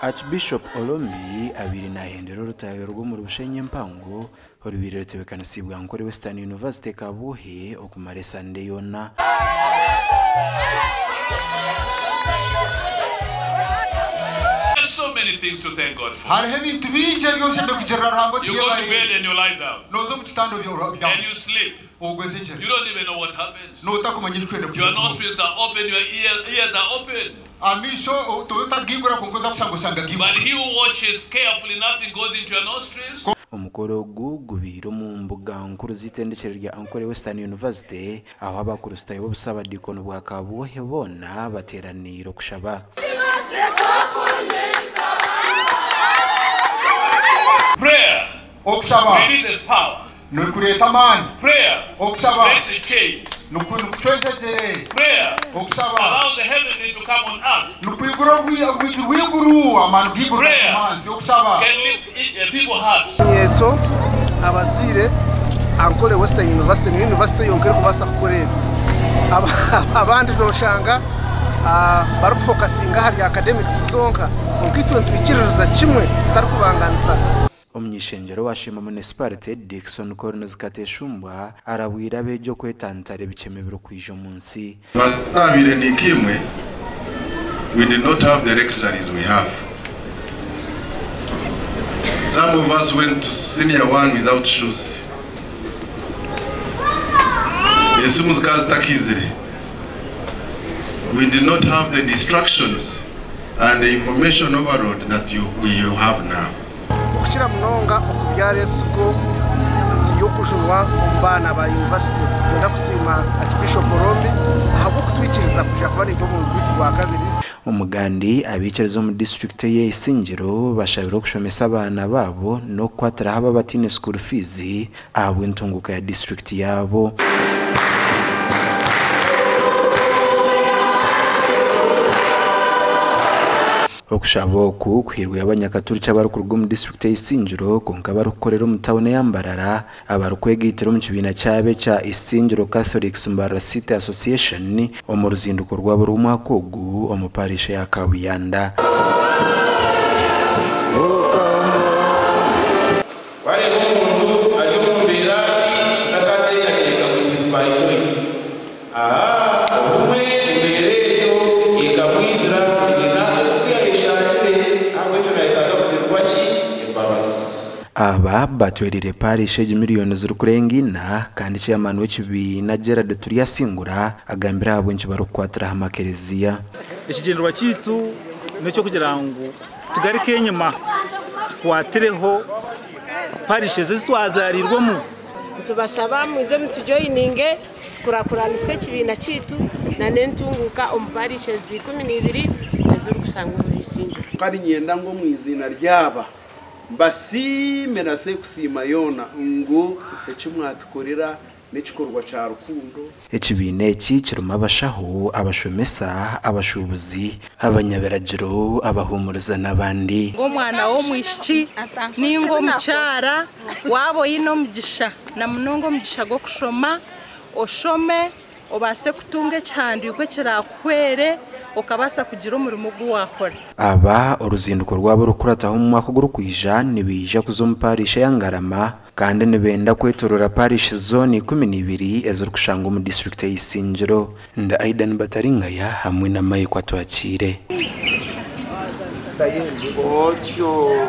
Archbishop Orombi abaire nahendera orutaayo rw'omuri Bushenyi empango orubaire rutebeekanisiibwe Ankole Western University Kabwohe okumara esande yoona. So many things to thank God for. Hariho ebintu bingi ebi oshemereire kugirira Ruhanga oti You go to yebare. bed and you lie down Nooza omu kitanda obyama and you sleep. ogwezegyera. You don't even know what happens. Nootakumanya ebirikwenda Your kuza kubaho. nostrils are open, your ears are open. Amaisho toba otagaigura kwonka oza kushanga oshanga But gaigwire. he who watches carefully, nothing goes into your nostrils. Omukoro ogu gubaire omu mbuga nkuru z'eitendekyero rya Ankole Western University ahu abakristaayo b'obusabadiikoni bwa Kabwohe boona bateeraniire okushaba. Prayer Okushaba releases power. nikureeta amaani. Prayer Okushaba breaks the chains. nikucweza egyere. Prayer Okushaba allows the heavenly to come on earth. nikwigura orwigi rw'eiguru, amaani g'eiguru Prayer gakoma ahansi. Okushaba can lift people's hearts. Eminyeeto, abazaire, Ankole Western University niyo yunivasite yonka erikubaasa kukora ebi. Abandi nooshanga barikufokasinga ahari academics zonka kwonka itwe nitwikiririza kimwe tutarikubanganisa. Omuny'ishengyero wa Sheema Munisiparite, Dickson Collins Kateshumbwa arabwire abeegi okwetantara ebikyema ebirikwija omu nsi. But naabaire ndi nkaimwe, we did not have the luxuries we have. Some of us went to senior one without shoes. Esimu zikaba zitakaizire. We did not have the distractions and the information overload that you, you have now. Okukira munonga okubyara ensigo y'okujunwa omu baana ba yunivasite. Nitwenda kusiima Archbishop Orombi ahabw'okutwikiriza kwija kuba naitwe omu murimo gwaitu gwa kabiri. Omugandi, Abaikiriza omu disiturikiti ey'e Isingiro bashabirwe okushomesa abaana baabo n'okukwatiraho abo abataine school fees ahabw'entunguuka ya disiturikiti yaabo. Okushaba oku kuhairweyo abanyakaturiki abarikuruga omu disiturikiti ey'Isingiro kwonka abarikukorera omu tauni eya Mbarara abarikwegaitira omu kibiina kyabo ekya Isingiro Catholics Mbarara City Association omu ruzinduko rwabo rw'omwaka ogu omu parish eya Kabuyanda. Wareeba omuntu ari omu mbeera mbi takateekateeka ngu it is by choice. Ahaa obumwe embeera egyo ekamwizira kurugiirira oku yayeshangire ahabw'ekyo nayetaaga kugirirwa ki? Embabazi. Aba batwereire parish egi miriyoni zirikurenga ina kandi chairman w'ekibiina Gerald Turyasingura agambire ahabw'enki barikukwatira aha makereziya. Ekigyendererwa kyaitu n'eky'okugira ngu tugaruke enyima tukwatireho parishes ezi twazarirwemu. Nitubashaba mwije mutujoyininge tukurakuranise ekibiina kyaitu n'entunguuka omu parishes 12 ezirikushangwa omuri Isingiro. Kandi niinyenda ngu omu iziina ry'aba mbasiime na Seekusiima yoona ngu eki mwatukorera n'ekikorwa kya rukundo. Ekibiina eki kirimu abashaho, abashomesa, abashuubuzi, abanyabiragiro, abahuumuriza n'abandi. Ng'omwana w'omwishiki nainga omukyara, waaba oine omugisha na munonga omugisha gw'okushoma, oshome obaase kutunga ekihandiiko ekiraakuhwere okabaasa kugira omurimo ogu waakora. Aba oruzinduko rwabo orukukurataho omu mwaka ogurikwija nibaija kuza omu parish eya Ngarama kandi nibenda kwetorora parish zoona 12 ezirikushangwa omu disiturikiti eya Isingiro. Ndi Aidan Bataringaya hamwe na Mike Atwakiire. Otyo.